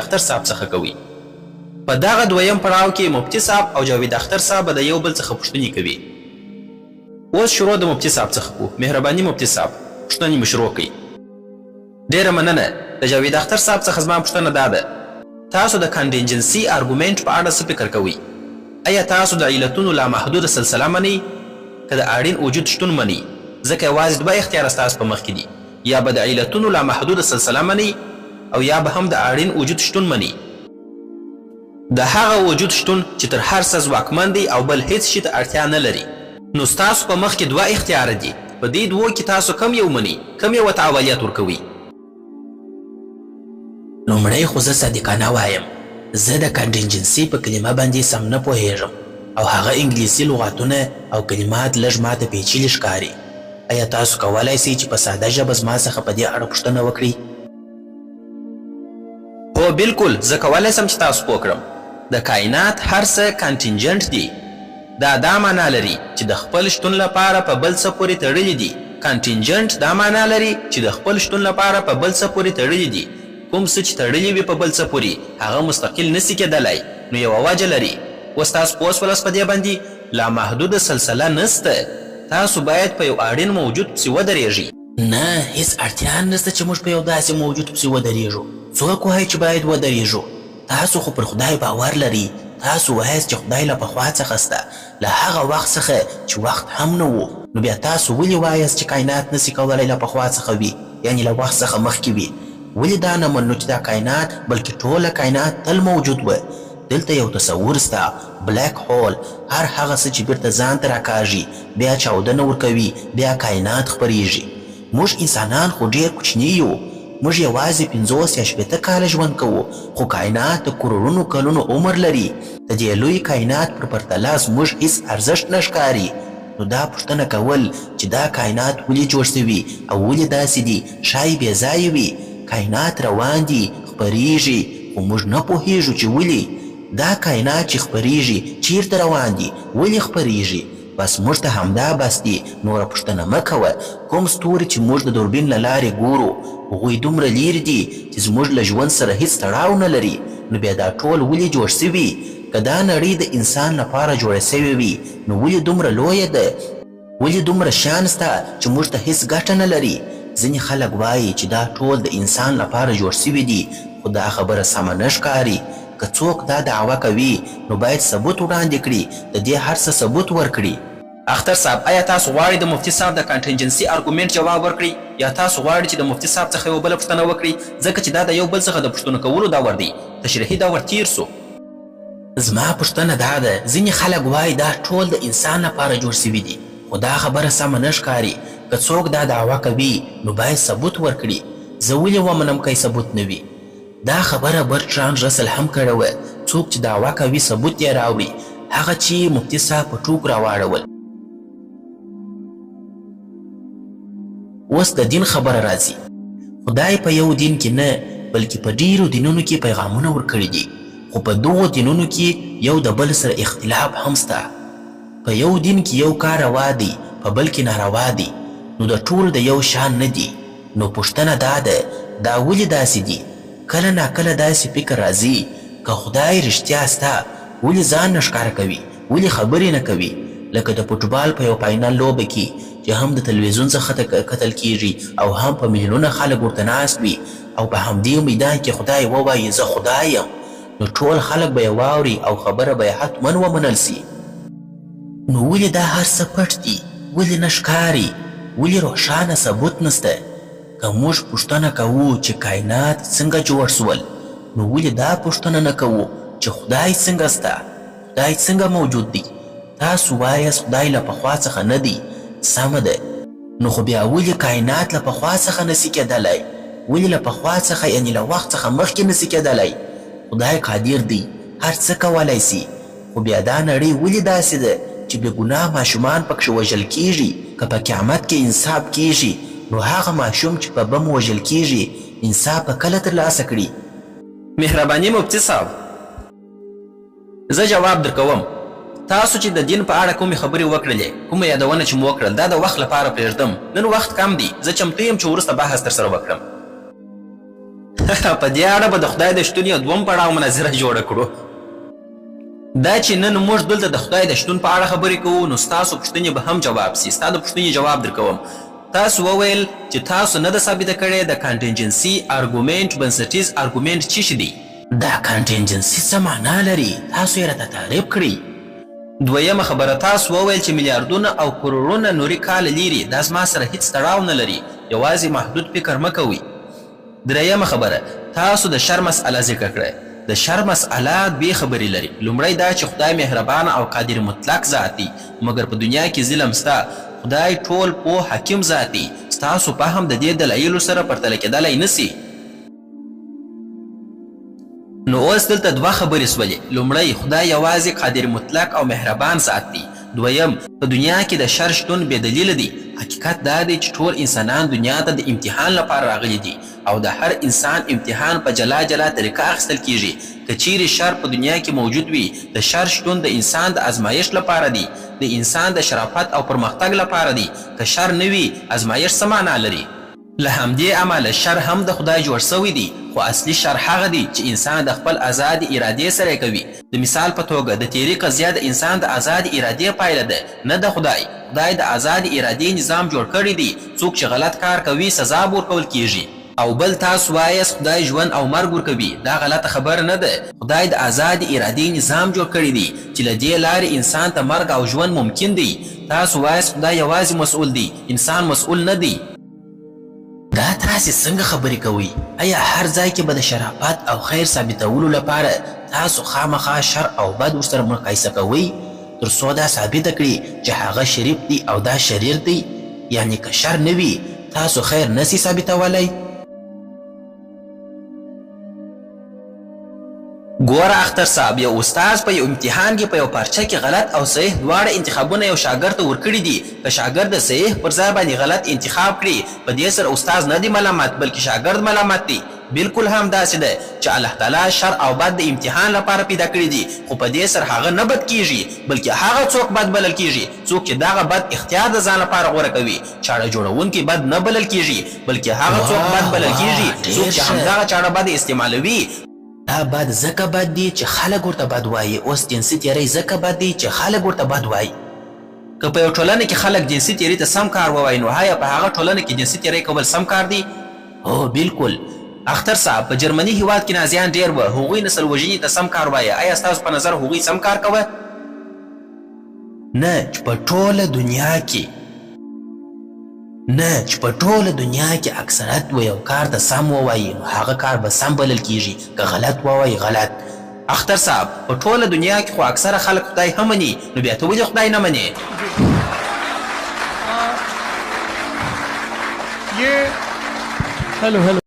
اختر صاحب څخه کوي. په دغه دویم پړاو کې مفتي صاحب او جاوید اختر صاحب به د یو بل څخه پوښتنې کوي. اوس شروع د مفتي صاحب څخه کوو. مهرباني مفتي صاحب، پوښتنې مو شروع کړئ. ډېره مننه. د جاوید اختر صاحب څخه زما پوښتنه دا ده، تاسو د کانټینجنسي ارګومنټ په اړه څه فکر کوئ؟ ایا تاسو د علتونو لامحدوده سلسله منئ که د اړین وجود شتون منئ؟ ځکه یوازې دوه اختیاره ستاسو په مخ کې دي. یا به د علتونو لامحدوده سلسله منئ او یا به هم د اړین وجود شتون منئ. د هغه وجود شتون چې تر هر څه ځواکمن دی او بل هیڅ شي ته اړتیا نه لري. نو ستاسو په مخ کې دوه اختیاره دي، په دې دوو کې تاسو کوم یو منئ، کوم یوه ته اولیت ورکوئ؟ لومړی خو زه صادقانه وایم، زه د کانټینجنسي په کلمه باندې سم نه پوهیږم او هغه انګلیسي لغاتونه او کلمات لږ ماته پیچلي ښکاري. ایا تاسو کولای شئ چې په ساده ژبه زما څخه په دې اړه پوښتنه وکړئ؟ هو بلکل، زه کولای شم چې تاسو پوه کړم. د کاینات هر څه کانټینجنټ دي. دا دا مانا لري چې د خپل شتون لپاره په بل څه پورې تړلي دي. کانټینجنټ دا مانا لري چې د خپل شتون لپاره په بل څه پورې تړلي دي. کوم څه چې تړلي وي په بل څه پورې، هغه مستقل نه شي کېدلای، نو یوه وجه لري. اوس تاسو پوه شولاست په دې باندې؟ لامحدوده سلسله نشته، تاسو باید په یو اړین موجود پسې ودرېږئ. نه، هېڅ اړتیا نشته چې موږ په یو داسې موجود پسې ودرېږو. څوک وایي چې باید ودرېږو؟ تاسو خو پر خدای باور لرئ. تاسو وایاست چې خدای له پخوا څخه شته، له هغه وخت څخه چې وخت هم نه و. نو بیا تاسو ولې وایاست چې کاینات نشي کولای له پخوا څخه وي، یعنې له وخت څخه مخکې وي؟ ولې دا نه منو چې دا کاینات، بلکې ټوله کاینات تل موجود وه؟ دلته یو تصور سته، بلک هول، هر هغه څه چې بیرته ځان ته راکاږي، بیا چاودنه ورکوي، بیا کاینات خپریږي. موږ انسانان خو ډیر کوچني یو، موږ یوازې 50 یا 60 کاله ژوند کوو، خو کاینات د کروړونو کلونو عمر لري. د دې لوی کاینات پر پرتله زموږ هیڅ ارزښت نه ښکاري. نو دا پوښتنه کول چې دا کاینات ولې جوړ شوي او ولې داسې دي، ښايي بې ځایه وي. کاینات روان دي، خپریږي، خو موږ نه پوهیږو چې ولې؟ دا کاینات چې خپریږي چیرته روان دي؟ ولې خپریږي؟ بس موږ ته همدا بس دي، نوره پوښتنه مه کوه. کوم ستوري چې موږ د دوربین له لارې ګورو، هغوی دومره لیرې دي چې زموږ له ژوند سره هیڅ تړاو نه لري، نو بیا دا ټول ولې جوړ شوي؟ که دا نړۍ د انسان لپاره جوړه شوې وي، نو ولې دومره لویه ده؟ ولې دومره شیان شته چې موږ ته هیڅ ګټه نه لري؟ ځینې خلک وايي چې دا ټول د انسان لپاره جوړ شوي دي، خو دا خبره سمه نه ښکاري. که څوک دا دعوه کوي، نو باید ثبوت وړاندې کړي، د دې هر څه ثبوت ورکړي. اختر صاحب، ایا تاسو غواړئ د مفتي صاحب د کانټینجنسي ارګومنټ جواب ورکړئ یا تاسو غواړئ چې د مفتي صاحب څخه یوه بله پوښتنه وکړئ، ځکه چې دا د یو بل څخه د پوښتنو کولو دور دی، تشریحي دور تیر شو. زما پوښتنه دا ده، ځینې خلک وايي دا ټول د انسان لپاره جوړ شوي دي، خو دا خبره سمه نه ښکاري. که څوک دا دعوه کوي، نو باید ثبوت ورکړي. زه ولې ومنم که ثبوت نه وي؟ دا خبره برټرانډ رسل هم کړې وه، څوک چې دعوه کوي ثبوت دې راوړي، هغه چې مفتي صاحب په ټوکو راواړول. اوس د دین خبره راځي. خدای په یو دین کې نه، بلکې په ډېرو دینونو کې پیغامونه ورکړي دي، خو په دغو دینونو کې یو د بل سره اختلاف هم شته. په یو دین کې یو کار روا دی، په بل کې ناروا دی، نو د ټولو د یو شان نه دي. نو پوښتنه دا ده، دا ولې داسې دي؟ کله ناکله داسې فکر راځي، که خدای رښتیا شته، ولې ځان نه ښکاره کوي؟ ولې خبرې نه کوي؟ لکه د فوټبال په یوه فاینل لوبه کې چې هم د تلویزیون څخه کتل کیږي او هم په میلیونونه خلک ورته ناست وي او په همدې میدان کې خدای ووایي زه خدای یم نو ټول خلک به یې واوري او خبره به یې حتما ومنل شي. نو ولې دا هر څه پټ دي؟ ولې نه ښکاري؟ ولې روښانه ثبوت نشته؟ که موږ پوښتنه کوو چې کاینات څنګه جوړ شول، نو ولې دا پوښتنه نه کوو چې خدای څنګه شته؟ خدای څنګه موجود دی؟ تاسو وایاست خدای له پخوا څخه نه دی، سمه ده، نو خو بیا ولې کاینات له پخوا څخه نه شي کېدلای؟ ولې له پخوا څخه یعنې له وخت څخه مخکې نه شي کېدلای؟ خدای قادر دی، هر څه کولای شي، خو بیا دا نړۍ ولې داسې ده چې بې ګناه ماشومان پکښې وژل کېږي؟ که په قیامت کې انصاف کېږي، نو هغه ماشوم چې په بم وژل کېږي، انصاف به کله ترلاسه کړي؟ مهرباني مفتي صاحب! زه جواب درکوم. تاسو چې د دین په اړه کومې خبرې وکړلې، کومه یادونه چې مو وکړل، دا د وخت لپاره پرېږدم. نن وخت کم دی، زه چمتو یم چې وروسته بحث درسره وکړم. په دې اړه به د خدای د شتون یو دوم پړاو مناظره جوړه کړو. دا چې نن موږ دلته د خدای د شتون په اړه خبرې کوو، نو ستاسو پوښتنې به هم جواب سي. ستا د پوښتنې جواب درکوم. تاسو وویل چې تاسو نه ده ثابته کړې د contingency argument بنسټیز ارګومنټ چی شي دی. دا contingency څه معنا لري؟ تاسو یې راته تعریف کړئ. دویمه خبره، تاسو وویل چې میلیاردونه او کروړونه نوري کاله لیرې، دا زما سره هیڅ تړاو نه لري، یوازې محدود فکر مه کوئ. درېیمه خبره، تاسو د شر مسئله ذکر کړه. د شر مسئله دوې خبرې لري. لومړی دا چې خدای مهربانه او قادر مطلق ذات دی، مګر په دنیا کې ظلم سته. خدای ټول پوه حکیم ذات دی. ستاسو فهم د دې دلایلو سره پرتله کېدلای نه سي. نو اوس دلته دوه خبرې سولې. لومړی، خدای یوازې قادر مطلق او مهربان ذات دی. دویم، په دنیا کې د شر شتون بې دلیله دی. حقیقت دا دی چې ټول انسانان دنیا ته د امتحان لپاره راغلي دي او د هر انسان امتحان په جلا جلا طریقه اخیستل کیږي. که چیرې شر په دنیا کې موجود وي، د شر شتون د انسان د ازمایښت لپاره دی، د انسان د شرافت او پرمختګ لپاره دی. که شر نه وي، ازمایښت څه معنا لري؟ له همدې امله شر هم د خدای جوړ شوی دی، خو اصلي شر هغه دی چې انسان د خپل ازادې ارادې سره یې کوي. د مثال په توګه، د تیري قضیه د انسان د ازادې ارادې پایله ده، نه د خدای. خدای د ازادې ارادې نظام جوړ کړی دی. څوک چې غلط کار کوي، سزا به ورکول کیږي. او بل تاسو وایاست خدای ژوند او مرګ ورکوي، دا غلطه خبره نه ده. خدای د ازادې ارادې نظام جوړ کړی دی چې له دې لارې انسان ته مرګ او ژوند ممکن دی. تاسو وایاست خدای یوازې مسؤل دی، انسان مسؤل نه دی. دا تاسې څنګه خبرې کوئ؟ ایا هر ځای کې به د شرافت او خیر ثابتولو لپاره تاسو خامخا شر او بد ورسره مقایسه کوئ، تر څو دا ثابته کړي چې هغه شریف دی او دا شریر دی؟ یعنې که شر نه وي، تاسو خیر نه سئ ثابتولی؟ ګوره اختر صاحب، یو استاد په یو امتحان کې په یو پارچه کې غلط او صحیح دواړه انتخابونه یو شاګرد ته ورکړي دي. که شاګرد د صحیح پر ځای باندې غلط انتخاب کړي، په دې سره استاد نه دی ملامت، بلکې شاګرد ملامت دی. بالکل هم داسې ده چې الله تعالی شر او بد د امتحان لپاره پیدا کړي دي، خو په دې سره هغه نه بد کیږي، بلکې هغه څوک بد بلل کیږي څوک چې دغه بد اختیار د ځان لپاره غوره کوي. چاړه جوړونکی بد نه بلل کیږي، بلکې هغه څوک واه بد بلل واه، کیږي څوک ډېر چې ښه. همدغه چاړه بد استعمالوي. دا بد ځکه بد دي چې خلک ورته بد وایي. اوس جنسي تیری ځکه بد دی چې خلک ورته بد وایي. که په یو ټولنه کې خلک جنسي تیري ته سم کار ووایي، نو آیا په هغه ټولنه کې جنسي تیری کول سم کار دی؟ هو بالکل. اختر صاحب، په جرمني هیواد کې نازیان ډیر وه، هغوی نسل وژنې ته سم کار وایه. آیا ستاسو په نظر هغوی سم کار کوه؟ نه چې په ټوله دنیا کې نه چې په ټوله دنیا کې اکثرت و یو کار ته سم ووایي، نو هغه کار به سم بلل کیږي، که غلط ووایي غلط. اختر صاحب، په ټوله دنیا کې خو اکثره خلک خدای هم مني، نو بیا ته ولې خدای نه منې؟ یہ ہیلو ہیلو۔